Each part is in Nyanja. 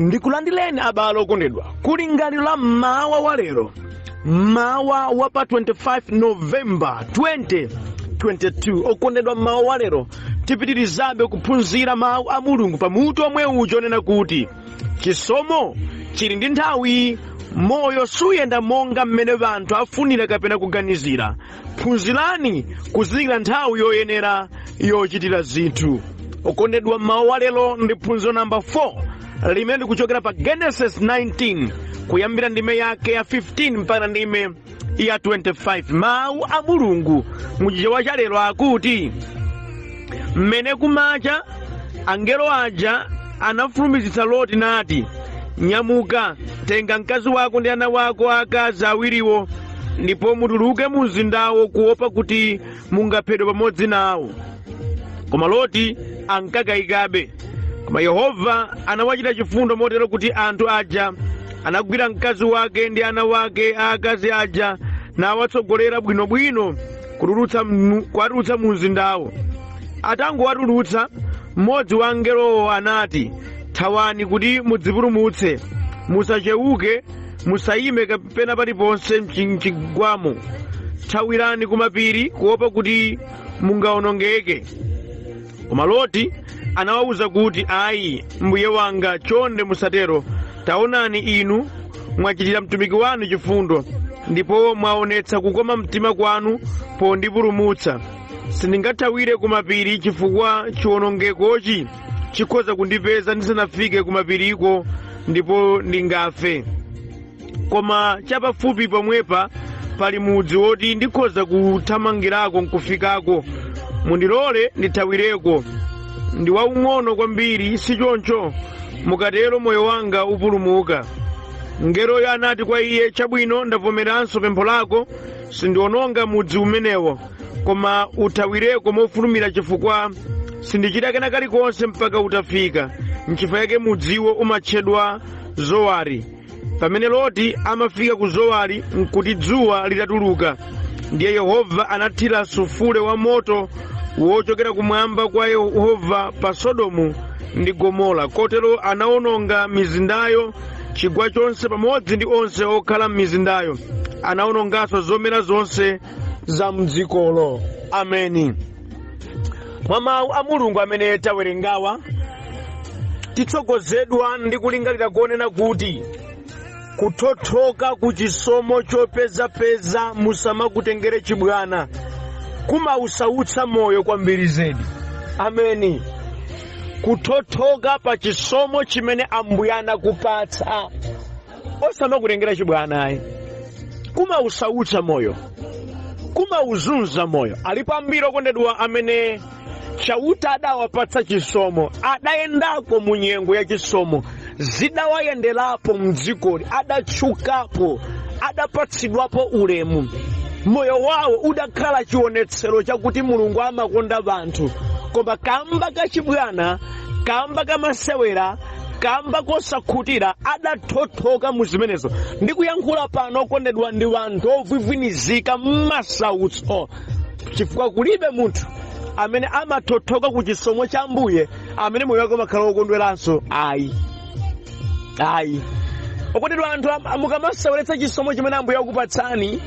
Ndikulandireni abale okondedwa kulingaliro la mmawa wa lero, mmawa wa pa 25 Novemba 2022. Okondedwa, mmawa wa lero tipitirizabe kuphunzira mawu a Mulungu pa mutu omwe uja onena kuti chisomo chili ndi nthawi. Moyo suyenda monga mmene anthu afunira kapena kuganizira. Phunzirani kuzindikira nthawi yoyenera yochitira zinthu. Okondedwa, mmawa wa lero ndi phunziro namba 4 limene likuchokera pa Genesis 19 kuyambira ndime yake ya 15 mpaka ndime ya 25. Mawu a Mulungu muchichewa cha lero akuti, mmene kumacha angelo aja anafulumizitsa Loti nati, nyamuka, tenga mkazi wako ndi ana wako aakazi awiriwo, ndipo mutuluke mu mzindawo, kuopa kuti mungaphedwe pamodzi nawo. Koma Loti ankakayikabe. Koma Yehova anawachita chifundo motero kuti anthu aja anagwira mkazi wake ndi ana wake aakazi aja nawatsogolera bwinobwino kuwatulutsa mu mzindawo. Atangowatulutsa, mmodzi wa angelowo anati, thawani kuti mudzipulumutse, musachewuke, musayime pena paliponse mchigwamo, thawirani kumapiri kuopa kuti mungawonongeke. Koma Loti anawawuza kuti, ayi mbuye wanga, chonde musatero. Taonani, inu mwachitira mtumiki wanu chifundo, ndipo mwaonetsa kukoma mtima kwanu pondipulumutsa. Sindingathawire kumapiri chifukwa chiwonongekochi chikhoza kundipeza ndisanafike kumapiriko, ndipo ndingafe. Koma chapafupi pomwepa pali mudzi woti ndikhoza kuthamangirako nkufikako. Mundilole ndithawireko. Ndi waung'ono kwambiri, si choncho? Mukatero moyo wanga upulumuka. Mngeloyo anati kwa iye, chabwino, ndavomeranso pempho lako, sindiononga mudzi umenewo, koma uthawireko mofulumira chifukwa sindichita kena kalikonse mpaka utafika. Nchifukwa chake mudziwo umatchedwa Zowari. Pamene Loti amafika ku Zowari nkuti dzuwa litatuluka. Ndiye Yehova anathira sufule wa moto wochokera kumwamba kwa Yehova pa Sodomu ndi Gomora, kotero anawononga mizindayo, chigwa chonse pamodzi ndi onse okhala m'mizindayo. Anawononganso zomera zonse za mdzikolo. Ameni. Mwa mawu a Mulungu amene tawerengawa, titsogozedwa ndi kulingalira konena kuti kuthothoka ku chisomo chopezapeza musamakutengere chibwana, kumausautsa moyo kwambiri zedi. Ameni. Kuthothoka pa chisomo chimene Ambuye anakupatsa osamakutengera chibwana ayi, kumausautsa moyo, kumauzunza moyo. Alipo ambiri okondedwa amene Chauta adawapatsa chisomo, adayendako mu nyengo ya chisomo, zidawayenderapo mdzikoli, adatchukapo, adapatsidwapo ulemu, moyo wawo udakhala chionetsero chakuti Mulungu amakonda banthu. Koma kamba kachibwana, kamba kamasewera, kamba kosakhutira, adathothoka mu zimenezo. Ndikuyankhula pano okondedwa ndi wanthu ovwivwinizika m'masautso, chifukwa kulibe munthu amene amathothoka ku chisomo cha Ambuye amene moyo wake umakhala wokondweranso. Ayi, ayi okondedwa, anthu mukamaseweretsa chisomo chimene Ambuye akupatsani,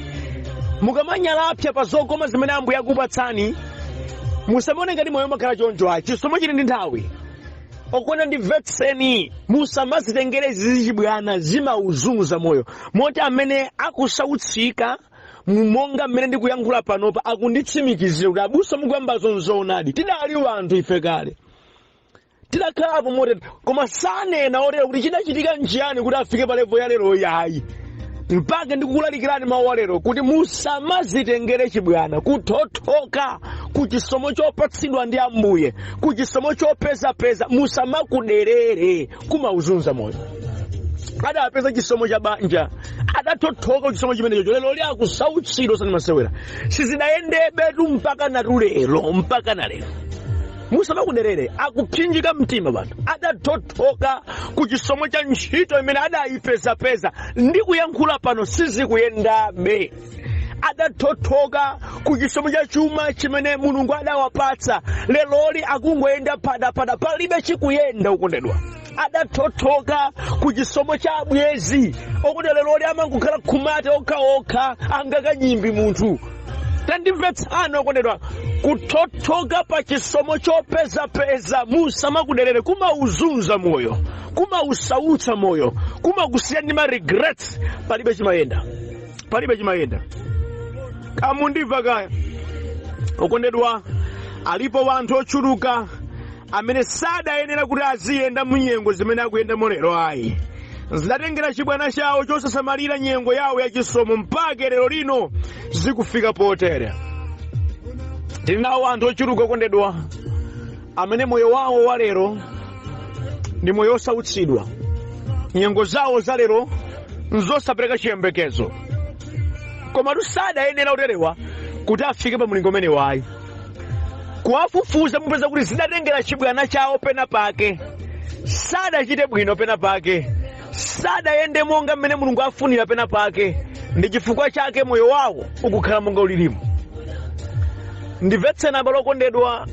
mukamanyalapsa pa zokoma zimene Ambuye akupatsani, musamaone ngati moyo umakhala choncho. Ayi, chisomo chili ndi nthawi. Okondedwa, ndimvetseni, musamazitengere zichibwana, zimauzunza moyo moti amene akusautsika monga mmene ndikuyankhula panopa akunditsimikizira kuti abusa mukuyambazo nzoonadi. Tidali wanthu ife kale, tidakhalapo motero, koma sanena otero kuti chidachitika nchiyani kuti afike pa level ya lero yayi. Mpaka ndikukulalikirani mawu a lero kuti musamazitengere chibwana, kuthothoka ku chisomo chopatsidwa ndi Ambuye, ku chisomo chopezapeza, musamakuderere, kumauzunza moyo. Adapeza chisomo cha banja, adathothoka chisomo chimenecho, lero li akusautsidwa osati masewera. Sizidayendebetu mpaka natu lero, mpaka na lero. Musamakuderere, akupsinjika mtima banthu adathothoka ku chisomo cha ntchito imene adayipezapeza. Ndikuyankhula pano sizikuyendabe. Adathothoka ku chisomo cha chuma chimene Mulungu adawapatsa, leroli akungoyenda phadaphada, palibe chikuyenda. Okondedwa, Adathothoka ku chisomo cha abwezi okuti lero amangokhala khumate okhaokha, angakanyimbi munthu. Tandimvetsani okondedwa, kuthothoka pa chisomo chopezapeza musamakuderere, kumauzunza moyo, kumausautsa moyo, kumakusiya ndi ma regrets. Palibe chimayenda, palibe chimayenda. Kamundimva kaya okondedwa, alipo wanthu ochuluka amene sadayenera kuti aziyenda mu nyengo zimene akuyendamo lero ayi. Zidatengera chibwana chawo chosasamalira nyengo yawo yachisomo mpaka lero lino zikufika potere. Tili nawo anthu ochuluka okondedwa amene moyo wawo wa lero ndi moyo osautsidwa. Nyengo zawo za lero nzosapereka chiyembekezo, komatu sadayenera kuterewa kuti afike pa mulingo umene wayi. Kuwafufuza mupeza kuti zidatengera chibwana chawo pena pake, sadachite bwino pena pake, sadayende monga mmene Mulungu afunira pena pake, ndi chifukwa chake moyo wawo ukukhala monga ulilimu. Ndimvetseni abale okondedwa,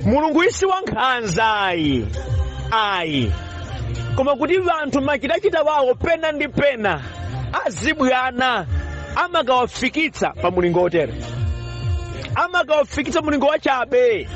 Mulungu isi wankhanza ayi, ayi, koma kuti anthu machitachita wawo pena ndi pena azibwana amakawafikitsa pa mulingo otere, amakawafikitsa mulingo wachabe,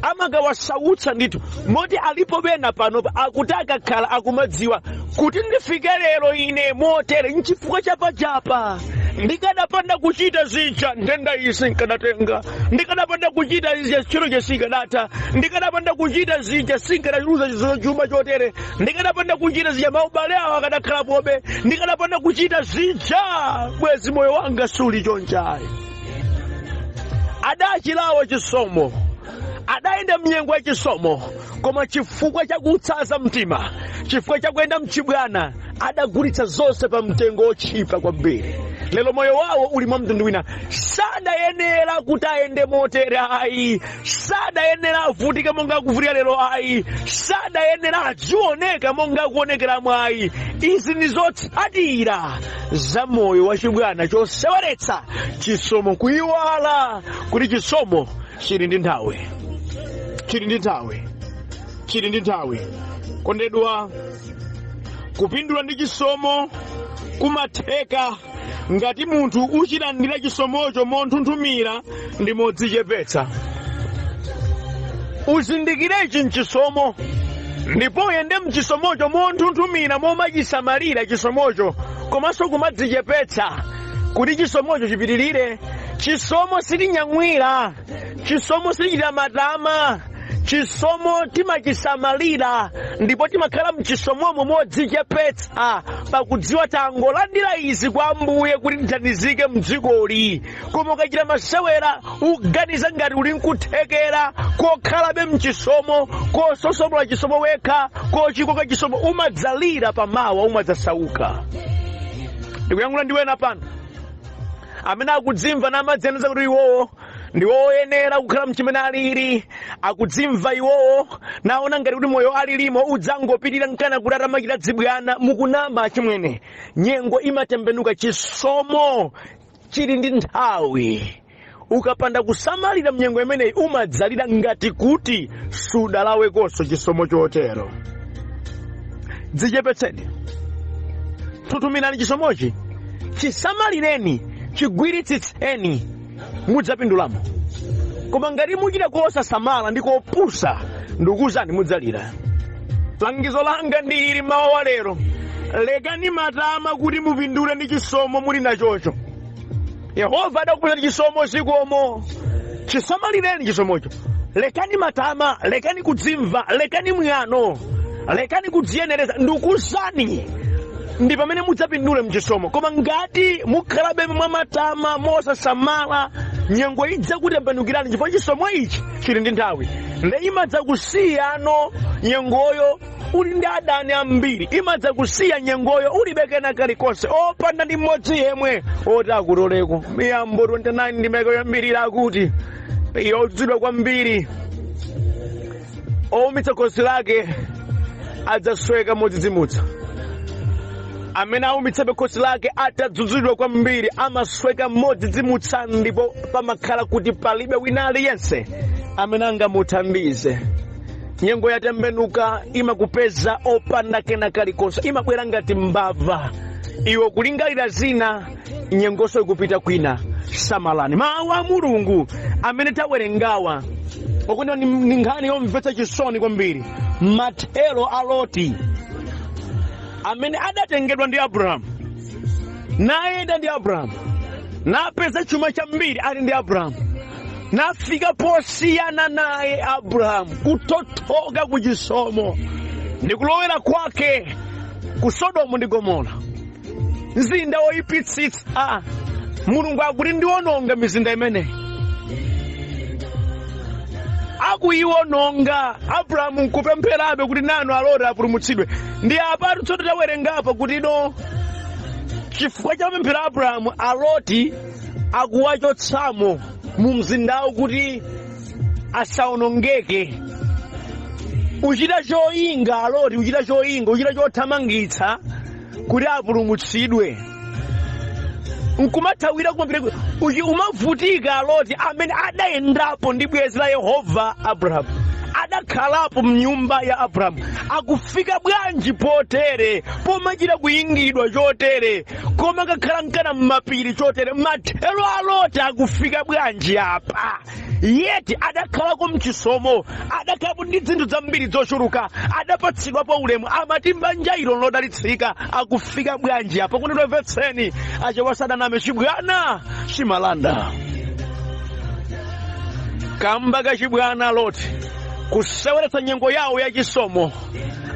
amakawasautsa ndithu, moti alipo pena panopa akuti akakhala akumadziwa kuti ndifike lero ine motere nchifukwa chapachapa, ndikanapanda kuchita zija nthenda iyi sinkanatenga, ndikanapanda kuchita zija ntchito sinkanatha, ndikanapanda kuchita zija sinkanaluza chuma chotere, ndikanapanda kuchita zija maubale awo akanakhala pobe, ndikanapanda kuchita zija bwezi moyo wanga suli chonchayi. Adachilawa chisomo, adayenda mnyengo ya chisomo, koma chifukwa chakutsaza mtima, chifukwa chakuyenda mchibwana, adagulitsa zonse pa mtengo otchipa kwambiri. Lero moyo wawo uli mwa mtundu wina. Sadayenera kuti ayende motere ayi, sadayenera avutike monga akuvutika lero ayi, sadayenera azioneka monga akuonekeramo ayi. Izi ndi zotsatira za moyo wachibwana choseweretsa chisomo, kuyiwala kuti chisomo chili ndi nthawi, chili ndi nthawi, chili ndi nthawi. Kondedwa, kupindula ndi chisomo kumatheka ngati munthu uchilandira chisomocho monthunthumira ndi modzichepetsa. Uzindikire ichi mchisomo ndipo uyende mchisomocho monthunthumira, momachisamalira chisomocho, komanso kumadzichepetsa kuti chisomocho chipitirire. Chisomo sitinyamwira, chisomo sitichita matama, chisomo timachisamalira ndipo timakhala mchisomomo modzichepetsa, pakudziwa tangolandira izi kwa Ambuye kuti tithandizike mdzikoli. Koma ukachita masewera, uganiza ngati uli nkuthekera kokhalabe mchisomo, kososomola chisomo wekha, kochikoka chisomo, umadzalira pamawa, umadzasauka. Ndikuyankhula ndi wena pano amene akudzimva namadziyanza kuti iwowo ndi woyenera kukhala mchimene alili, akudzimva iwowo naona ngati kuti moyo alilimo udzangopitirira nkana kuti atamachita dzibwana. Mukunama chimwene, nyengo imatembenuka, chisomo chili ndi nthawi. Ukapanda kusamalira mnyengo imeneyi umadzalira ngati kuti sudalawekonso chisomo chotero. Dzichepetseni, thutumirani chisomochi, chisamalireni, chigwiritsitseni, mudzapindulamo. Koma ngati muchita kosasamala ndi kopusa, ndikuwuzani mudzalira. Langizo langa ndi ili mawa wa lero: lekani matama kuti mupindule ndi chisomo muli nachocho. Yehova adakupatsani chisomo zikomo, chisamalireni chisomocho. Lekani matama, lekani kudzimva, lekani mwano, lekani kudziyenereza. Ndikuwuzani, ndi pamene mudzapindule mchisomo. Koma ngati mukhalabe mwa matama mosasamala, nyengo idzakutembenukirani, chifukwa chisomo ichi chili ndi nthawi. Nde imadzakusiyano nyengoyo uli ndi adani ambiri, imadzakusiya nyengoyo ulibe kena kalikonse, opanda ndi mmodzi yemwe oti akutoleko. Miyambo 29 ndimeko yambiri akuti yodziwidwa kwambiri, owumitsa khosi lake adzasweka modzidzimutsa. Amene awumitsabe khosi lake atadzudzulidwa kwambiri amasweka modzidzimutsa, ndipo pamakhala kuti palibe wina aliyense amene angamuthandize. Nyengo yatembenuka, imakupeza opanda kena kalikonse, imabwera ngati mbava. Iwe kulingalira zina, nyengonso ikupita kwina. Samalani mawu a Mulungu amene tawerengawa. Okondedwa, ni nkhani yomvetsa chisoni kwambiri. Mathero a Loti amene adatengedwa ndi Abrahamu, nayenda ndi Abrahamu, napeza chuma chambiri ali ndi Abrahamu, nafika posiyana naye Abrahamu, kuthothoka ku chisomo ndi kulowera kwake ku Sodomu ndi Gomora, mzinda woyipitsitsa. Mulungu akuti ndiwononga mizinda imeneyi, akuiwononga. Abrahamu nkupempherabe kuti nanu aloti apulumutsidwe. Ndi apatu tsono tawerengapa kuti ino chifukwa cha mapemphero a Abrahamu, Aloti akuwachotsamo mu mzindawo kuti asawonongeke. Uchita choyinga Aloti, uchita choyinga, uchita chothamangitsa kuti apulumutsidwe, nkumathawira kumapita uchi. Umavutika Loti amene adayendapo ndi bwenzi la Yehova Abrahamu, adakhalapo mnyumba ya Abrahamu, akufika bwanji potere, pomachita kuyingidwa chotere, koma kakhala mkana mmapiri chotere? Mathero a Loti akufika bwanji apa? Yeti adakhalako mchisomo, adakhalapo ndi zinthu zambiri zochuluka, adapatsidwapo ulemu, amati banja ilo lodalitsika. Akufika bwanji apa? Kuti tomvetseni, achewa sadaname, chibwana chimalanda. Kamba kachibwana Loti kuseweretsa nyengo yawo yachisomo,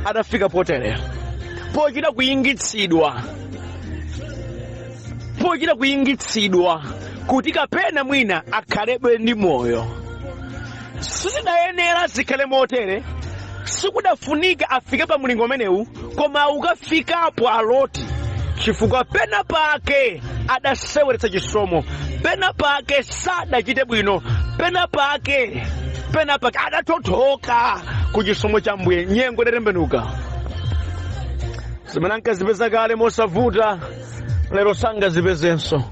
adafika potere, pochita kuyingitsidwa, pochita kuyingitsidwa kuti kapena mwina akhalebe ndi moyo. Sizidayenera zikhale motere, sikudafunika afike pa mlingo umenewu, koma ukafikapo Aloti chifukwa pena pake adaseweretsa chisomo, pena pake sadachite bwino, pena pake adathothoka ku chisomo cha Mbuye. Nyengo idatembenuka, zimene ankazipeza kale mosavuta lero sangazipezenso.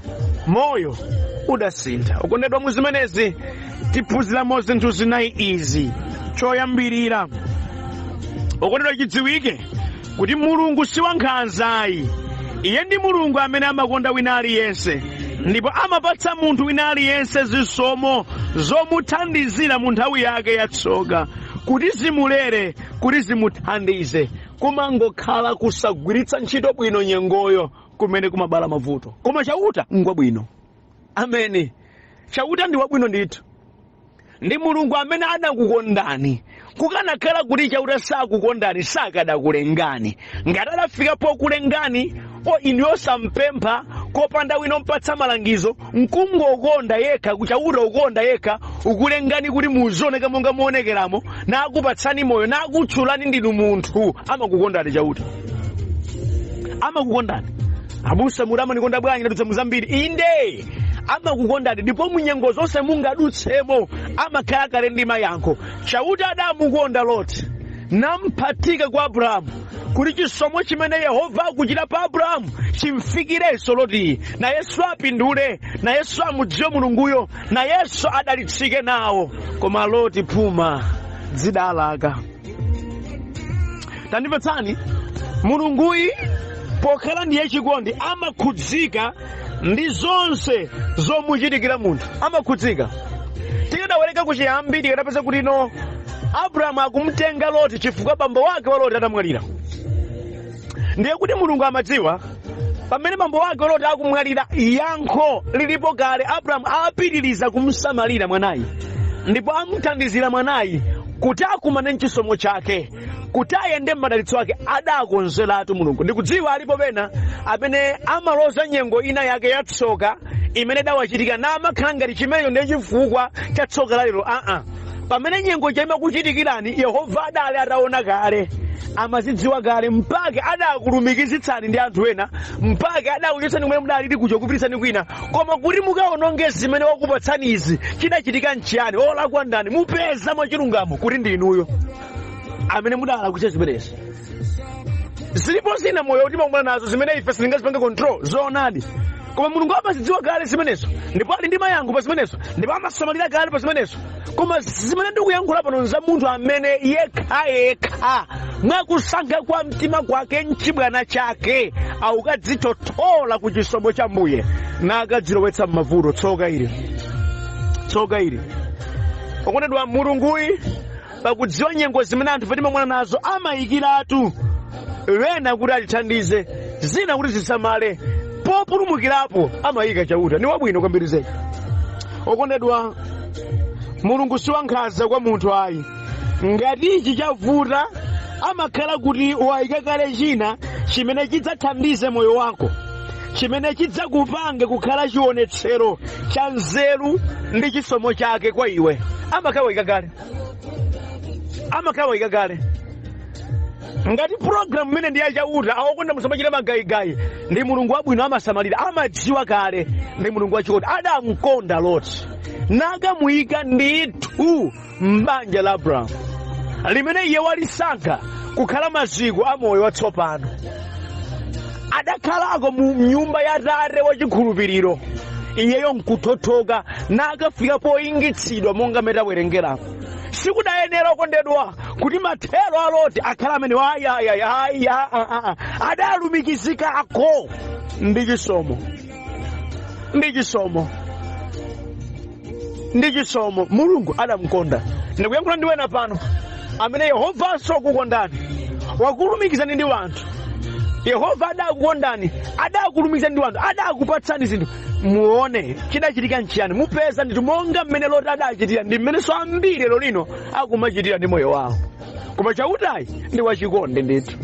Moyo udasintha. Ukondedwa, mu zimenezi tiphunziramo zinthu zinayi izi. Choyambirira, ukondedwa, chidziwike kuti Mulungu si wankhanzayi. Iye ndi Mulungu amene amakonda wina aliyense ndipo amapatsa munthu wina aliyense zisomo zomuthandizira mu nthawi yake yatsoka, kuti zimulere, kuti zimuthandize. Kumangokhala kusagwiritsa ntchito bwino nyengoyo kumene kumabala mavuto. Koma Chauta ngwabwino. Ameni. Chauta ndi wabwino ndithu, ndi Mulungu amene adakukondani. Kukanakhala kuti Chauta sakukondani, sakadakulengani. Ngati adafika pokulengani o inu yosampempha, kopanda wina ompatsa malangizo, nkungokonda yekha, Chauta ukonda yekha, ukulengani kuti muzioneka monga muonekeramo, nakupatsani moyo, nakutchulani ndinu munthu. Amakukondani Chauta, amakukondani. Abusa, muti amanikonda bwanji? Ndadutsa muzambiri. Inde, amakukondani, ndipo munyengo zonse mungadutsemo amakhala kale ndi mayankho. Chauta adamukonda Loti namphatika kwa Abrahamu kuti chisomo chimene Yehova akuchita pa Abrahamu chimfikirenso Loti, nayenso apindule, nayenso amudziwe Mulunguyo, nayenso adalitsike nawo. Koma Loti phuma zidalaka. Tandimvetsani, Mulunguyi pokhala ndiye chikondi amakhudzika ndi zonse zomuchitikira munthu, amakhudzika. Tikadawerenga kuchiyambi, tikadapeza kuti ino Abrahamu akumtenga Loti chifukwa bambo wake wa Loti atamwalira. Ndiye kuti Mulungu amadziwa pamene bambo wake wa Loti akumwalira, yankho lilipo kale. Abrahamu apitiriza kumsamalira mwanayi ndipo amuthandizira mwanayi kuti akumane mchisomo chake, kuti ayende m'madalitso ake adakonzeratu Mulungu. Ndikudziwa alipo pena amene amaloza nyengo ina yake yatsoka imene idawachitika namakhala ngati chimenecho ndiye chifukwa cha tsoka lalero. Aa, pamene nyengo imakuchitikirani, Yehova adali ataona kale, amazidziwa kale, mpaka adakulumikizitsani ndi anthu ena, mpaka adakuchotsani kumene mudalili kuja kupititsani kwina, koma kuti mukaononge zimene wakupatsani izi. Chidachitika nchiyani? Olakwa ndani? Mupeza mwachilungamo kuti ndi inuyo amene mudalakwitsa zimenezi. Zilipo zina moyo timakumana nazo zimene ife sitingazipange control, zoonadi, koma Mulungu amazidziwa kale zimenezo ndipo ali ndi mayankho pa zimenezo ndipo amasamalira kale pa zimenezo. Koma zimene ndikuyankhula pano za munthu amene yekhayekha mwakusankha kwa mtima kwake mchibwana chake aukadzithothola ku chisomo cha Mbuye nakadzilowetsa m'mavuto. Tsoka ili, tsoka ili. Okondedwa, Mulunguyi pakudziwa nyengo zimene anthu timakumana nazo amayikiratu wena kuti atithandize, zina kuti zisamale, populumukirapo amayika. Chauta ni wabwino kwambiri zedi. Okondedwa, Mulungu si wankhanza kwa munthu ayi. Ngati ichi chavuta, amakhala kuti wayika kale china chimene chidzathandize moyo wako, chimene chidzakupange kukhala chionetsero cha nzeru ndi chisomo chake kwa iwe. Amakhala wayika kale, amakhala wayika kale. Ngati pulogalamu imene ndi yachauta, awokonda, musamachita magayigayi. Ndi Mulungu wabwino, amasamalira, amadziwa kale. Ndi Mulungu wachikondi. Adamkonda Loti nakamuyika ndithu m'banja la Abrahamu limene iye walisankha kukhala maziko a moyo watsopano. Adakhalako mu nyumba ya tate wachikhulupiriro, iyeyo nkuthothoka nakafika poingitsidwa monga metawerengerapo. Sikudayenera, okondedwa, kuti mathero a Loti akhala amene ayayaya. Adalumikizikako ndi chisomo, ndi chisomo, ndi chisomo. Mulungu adamkonda. Ndikuyankhula ndi wena pano amene Yehovanso wakukondani, wakulumikizani ndi wanthu. Yehova adakukondani, adakulumikizani ndi wanthu, adakupatsani zinthu. Muone chidachitika nchiyani. Mupeza ndithu monga mmene Loti adachitira ndi mmenenso ambiri lero lino akumachitira ndi moyo wawo. Koma Chautayi ndi wachikondi ndithu,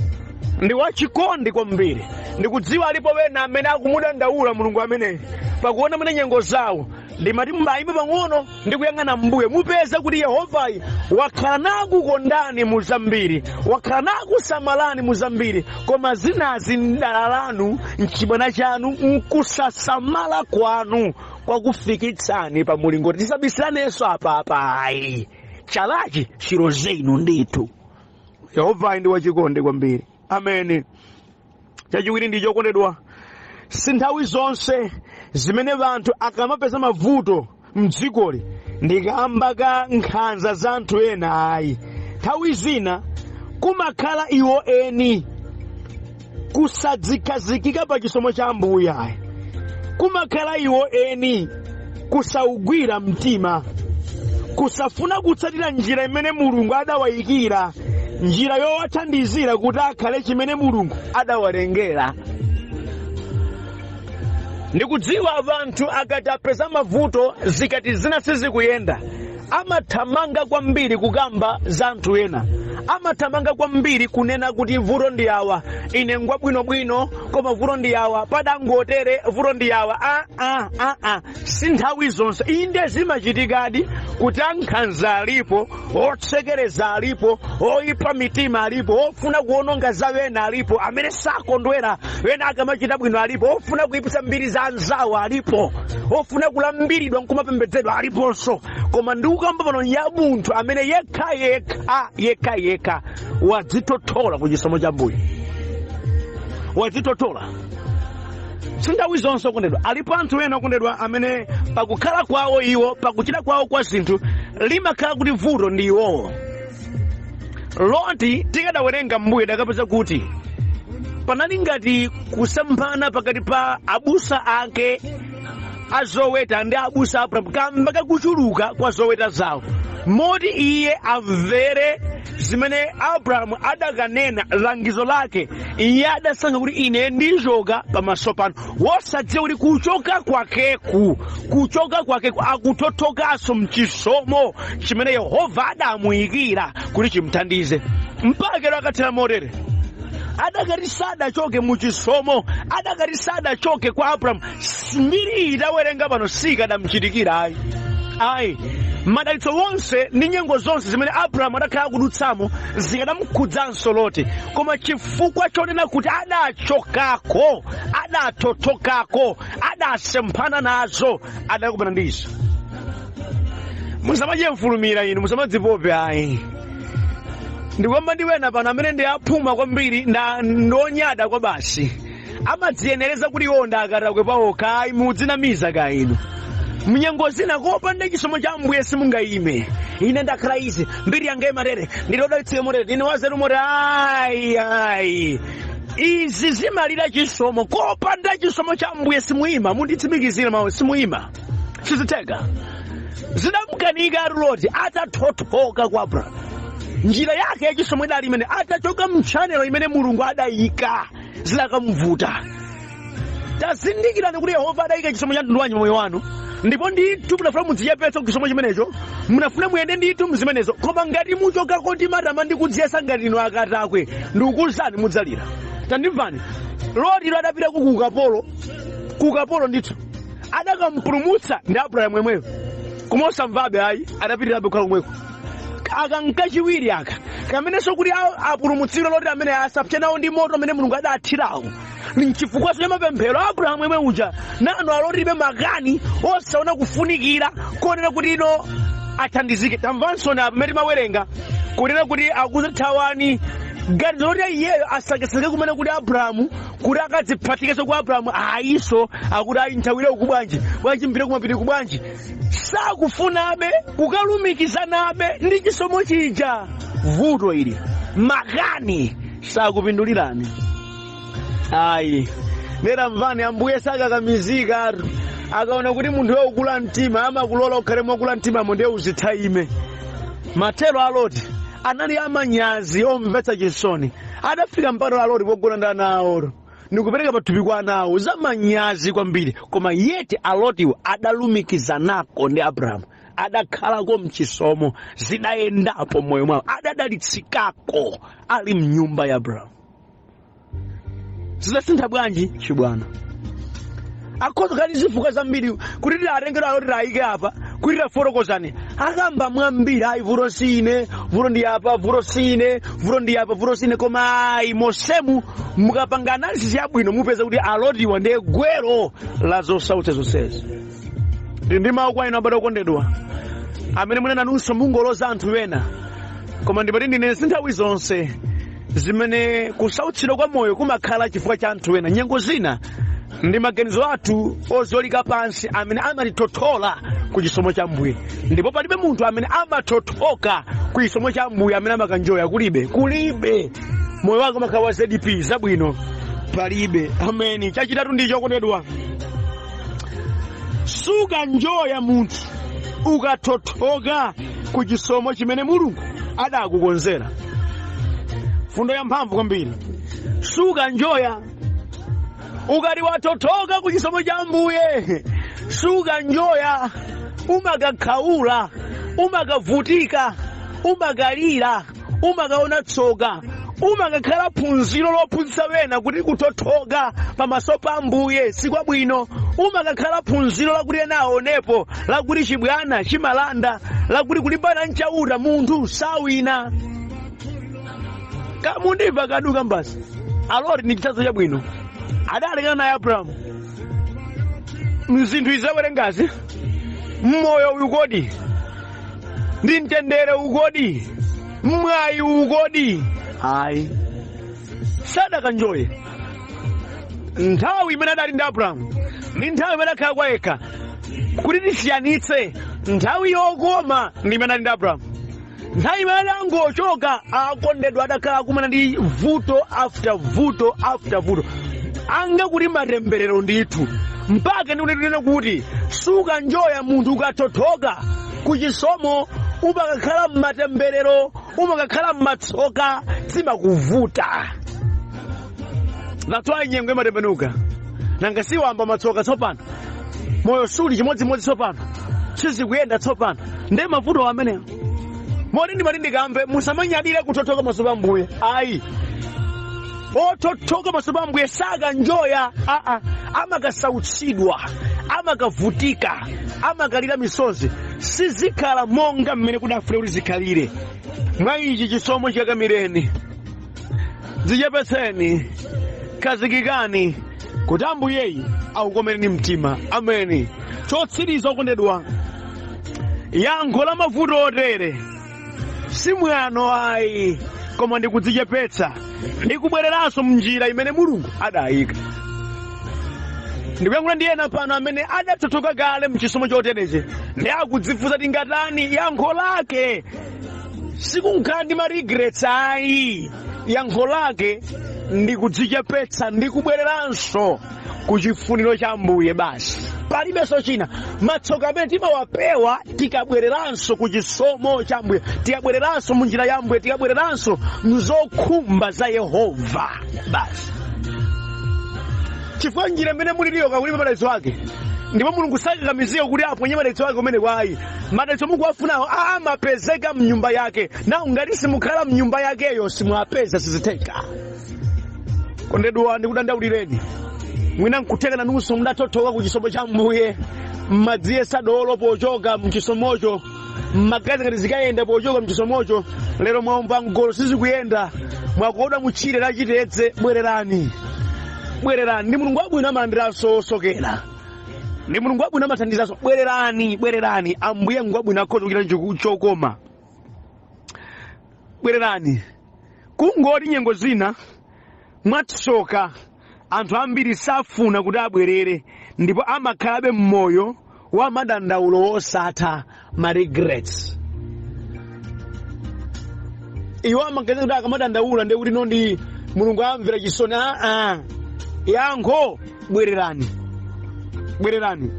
ndi wachikondi kwambiri. Ndikudziwa alipo wena amene akumudandaula Mulungu ameneyi pakuona mene nyengo zawo. Ndimati mbayime pang'ono ndi kuyang'ana mbuyo, mupeza kuti Yehovayi wakhala nakukondani mu zambiri, wakhala nakusamalani mu zambiri, koma zinazi mdala lanu, mchibwana chanu, nkusasamala kwanu kwakufikitsani pa mulingoti. Tisabisiranenso apapayi, chalachi chiloze inu ndithu. Yehovayi ndi wachikondi kwambiri. Ameni. Chachiwiri ndi chokondedwa, si nthawi zonse zimene anthu akamapeza mavuto mdzikoli ndikamba ka nkhanza za anthu ena ayi. Nthawi zina kumakhala iwo eni kusadzikhazikika pa chisomo cha Ambuye ayi, kumakhala iwo eni kusaugwira mtima, kusafuna kutsatira njira imene Mulungu adawayikira, njira yowathandizira kuti akhale chimene Mulungu adawalengera. Ndikudziwa anthu akati apeza mavuto, zikati zina sizikuyenda, amathamanga kwambiri kukamba za anthu ena, amathamanga kwambiri kunena kuti vuto ndi awa, ine ngwabwinobwino, koma vuto ndi awa, padangotere vuto ndi awa. A a a a si nthawi zonse. Inde, zimachitikadi kuti ankhanza alipo, otsekereza alipo, oyipa mitima alipo, ofuna kuononga za wena alipo, amene sakondwera wena akamachita bwino alipo, ofuna kuyipitsa mbiri za anzawo alipo, ofuna kulambiridwa nkumapembedzedwa aliponso. Koma ndikukamba pano ya munthu amene yekha yekha yekha yekha wadzithothola ku chisomo cha Mbuye, wadzithothola. Si nthawi zonse, okondedwa. Alipo anthu ena, okondedwa, amene pakukhala kwawo iwo, pakuchita kwawo kwa zinthu, limakhala kuti vuto ndi iwowo. Loti, tikadawerenga mbuyo, dakapeza kuti panali ngati kusemphana pakati pa abusa ake azoweta ndi abusa Abrahamu kamba kakuchuluka kwa zoweta zawo, moti iye amvere zimene Abrahamu adakanena, langizo lake, iye adasankha kuti ine ndichoka pamaso pano, wosadziwa kuti kuchoka kwakeku akuthothokanso mchisomo chimene Yehova adamuyikira kuti chimthandize. Mpaka lero akathera motere. Adakati sadachoke muchisomo, adakati sadachoke kwa Abrahamu, mbiri itawerenga pano sikadamchitikira ayi, ayi. Madalitso wonse ndi nyengo zonse zimene Abrahamu adakhala akudutsamo zikadamkhudzanso Loti. Koma chifukwa chonena kuti adachokako, adathothokako, adasemphana nazo, adakumana ndi izo. Musamadye mfulumira inu, musamadzipope ayi. Ndikuyamba ndi wena pano amene ndi aphuma kwambiri, ndonyada kwa basi, amadziyenereza kuti iwo ndi akatakwe pawokha. Ayi, mudzinamiza ka inu. Mnyengo zina kopanda chisomo cha Ambuye simungayime. Ine ndakhala izi, mbiri yanga imatere, ndilodalitsike motere, ndine wazeru motere. Ayi, ayi, izi zimalira chisomo. Kopanda chisomo cha Ambuye simuyima. Munditsimikizire mawu, simuyima, sizitheka. Zidamkanika Loti atathothoka kwa Abrahamu. Njira yake yachisomo idali imene atachoka mtchanelo imene Mulungu adayika, zidakamvuta. Tazindikirani kuti Yehova adayika chisomo cha mtundu wanji moyo wanu, ndipo ndithu munafuna mudzichepetse ku chisomo chimenecho, munafuna muyende ndithu mzimenezo. Koma ngati muchokako ndi matama ndi kudziyesa ngati inu akatakwe, ndikukuwuzani mudzalira. Tandimvani, Loti adapita ku ukapolo, ku ukapolo ndithu adakampulumutsa ndi Abrahamu yemweyo, koma osamvabe ayi, adapitirabe kukhala komweko. Aka nkachiwiri aka kamenenso kuti apulumutsidwe Loti amene asapse nawo ndi moto amene Mulungu adathirawo, nchifukwa cha mapemphero a Abrahamu yemwe uja. Nano alotibe makani osaona kufunikira konena kuti ino athandizike. Tamvanso na pamene timawerenga kunena kuti akuthawani ganizo loti iyeyo asakeseke kumene kuti Abrahamu kuti akadziphatikize kwa Abrahamu ayiso, akuti ayi, nthawire uku bwanji, bwanji mpite kumapiri kubwanji. Sakufunabe kukalumikizanabe ndi chisomo chija. Vuto ili, makani sakupindulirani ayi. Nera mvani, Ambuye sakakamizika. Akaona kuti munthu ukula mtima, amakulola ukhale mwakula mtimamo, ndiye uzithaime. Mathero a Loti anali amanyazi omvetsa chisoni. Adafika mpaka a Loti pogona ndi ana awo ndikupereka pathupi kwa ana awo, zamanyazi kwambiri. Koma yeti alotiwo adalumikizanako ndi Abrahamu, adakhalako mchisomo, zidayendapo moyo mwawo, adadalitsikako ali mnyumba ya Abrahamu. Zidasintha bwanji? Chibwana. Akhoza kali zifukwa zambiri kuti tilatengera aloti tayike apa kuti tafotokozani, akamba mwambiri, ayi, vuto sine, vuto ndi apa, vuto sine, vuto ndi apa, vuto sine. Koma ayi, mosemu mukapanga analysis yabwino mupeza kuti alotiwa ndiye gwero la zosautsa zonsezi. Ndi mawu kwa inu abale okondedwa amene mune nanunso mungoloza anthu ena, koma ndipati ndine si nthawi zonse zimene kusautsidwa kwa moyo kumakhala chifukwa cha anthu ena. Nyengo zina ndi maganizo athu ozolika pansi amene amatithothola ku chisomo cha Mbuye, ndipo palibe munthu amene amathothoka ku chisomo cha Mbuye amene amakanjoya. Kulibe, kulibe. Moyo wake umakhala wa ZP zabwino, palibe. Ameni. Chachitatu ndi chokondedwa, sukanjoya munthu ukathothoka ku chisomo chimene Mulungu adakukonzera. Fundo ya mphamvu kwambiri. Sukanjoya ukati wathothoka ku chisomo cha Mbuye, sukanjoya, umakakhaula, umakavutika, umakalira, umakaona tsoka, umakakhala phunziro lophunzitsa wena kuti kuthothoka pamaso pa Mbuye sikwabwino. Umakakhala phunziro lakuti ena aonepo lakuti chibwana chimalanda, lakuti kulimbana mchauta munthu sawina. Kamundimva kaduka mbasi. Aloti ndi chitsanzo chabwino. Adalekana naye Abrahamu mzinthu izi zawerengazi. Mmoyo uyu kodi ndi mtendere ukodi, mwayi ukodi? Ayi, sadakanjoye. Nthawi imene adali ndi Abrahamu ndi nthawi imene adakhala kwa yekha, kuti tisiyanitse, nthawi yokoma ndi imene adali ndi Abrahamu. Nthawi imene adangochoka, akondedwa, adakhala akumana ndi vuto after vuto after vuto, anga kuti matemberero ndithu. Mpaka ndikunena kuti sukanjoya munthu ukathothoka kuchisomo, umakakhala mmatemberero, umakakhala mmatsoka, zimakuvuta. That's why nyengo imatembenuka. Nanga siwamba matsoka tsopano, moyo suli chimodzimodzi tsopano, sizikuyenda tsopano, ndiye mavuto amenewo. Moti ndimati ndikambe, musamanyadire kuthothoka maso pa Mbuye ayi. Othothoka maso pa Mbuye sakanjoya, aa, amakasautsidwa, amakavutika, amakalira misozi, sizikhala monga mmene kudafuna kuti zikhalire. Mwa ichi chisomo chikamireni, dzichepetseni, khazikikani kuti Ambuyeyi akukomereni mtima. Ameni. Chotsiriza okondedwa, yankho la mavuto otere si mwano ayi, koma ndikudzichepetsa ndi kubwereranso mnjira imene Mulungu adayika. Ndikuyankhula ndi ena pano amene adathothoka kale mchisomo choterechi ndi akudzifunsa, tingatani? Yankho lake sikukhala ndi ma regrets ayi. Yankho lake ndi kudzichepetsa ndi kubwereranso ku chifuniro cha Ambuye basi, palibenso china. Matsoka amene timawapewa tikabwereranso ku chisomo cha Ambuye, tikabwereranso mu njira ya Ambuye, tikabwereranso mzokhumba za Yehova basi, chifukwa njira imene muliliyo kakulibe madalitso ake, ndipo Mulungu sakakamizika kuti aponye madalitso ake kumene kwayi. Madalitso mukuwafunawo amapezeka mnyumba yake. Nawo ngati simukhala mnyumba yakeyo, simwapeza, sizitheka. Kondedwa, ndikudandaulireni, mwina nkutheka nanunso mudathothoka ku chisomo cha Mbuye, mmadziyesa dolo pochoka mchisomocho, mmagazi ngati zikayenda pochoka mchisomocho. Lero mwaomba mgolo, sizikuyenda, mwakodwa mutchire lachitedze. Bwererani, bwererani. Ndi Mulungu wabwino, amalandiranso osokera. Ndi Mulungu wabwino, amathandizanso. Bwererani, bwererani. Ambuye ngwabwino, akhoza kuchita chokoma. Bwererani. Kungoti nyengo zina mwatsoka anthu ambiri safuna kuti abwerere, ndipo amakhalabe mmoyo wa madandaulo wosatha, ma regrets. Iwo amaganiza kuti akamadandaula ndiye kuti no, ndi Mulungu amvera chisoni. Aa, yankho, bwererani, bwererani,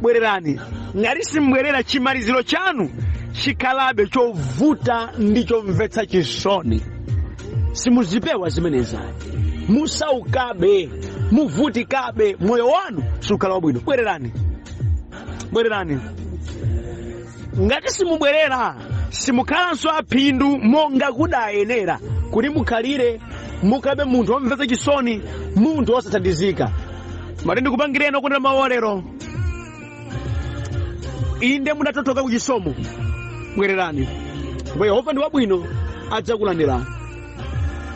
bwererani. Ngati simbwerera, chimaliziro chanu chikhalabe chovuta ndi chomvetsa chisoni. Simuzipewa zimenezi, musaukabe, muvutikabe, moyo wanu sukhala wabwino. Bwererani, bwererani. Ngati simubwerera, simukhalanso aphindu monga kudayenera kuti mukhalire. Mukhalabe munthu womvetsa chisoni, munthu wosathandizika. Mati ndikupangireni, okondera mawu lero, inde mudathothoka ku chisomo, bwererani, ndipo Yehova ndi wabwino, adzakulandirani,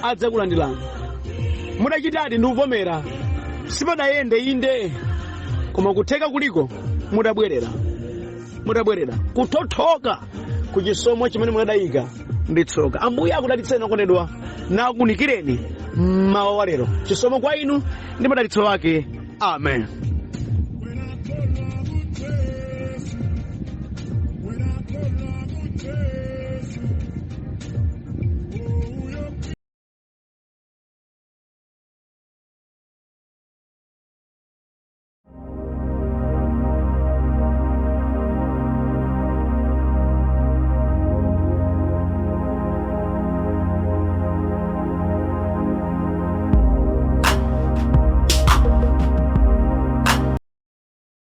adzakulandirani. Mudachitadi, ndikuvomera, sipadayende, inde, koma kutheka kuliko mudabwerera. Mudabwerera, kuthothoka ku chisomo chimene munadayika ndi tsoka. Ambuye akudalitseni, okondedwa, nakunikireni mmawa wa lero. Chisomo kwa inu ndi madalitso ake. Amen. When I call on Jesu, when I call on Jesu.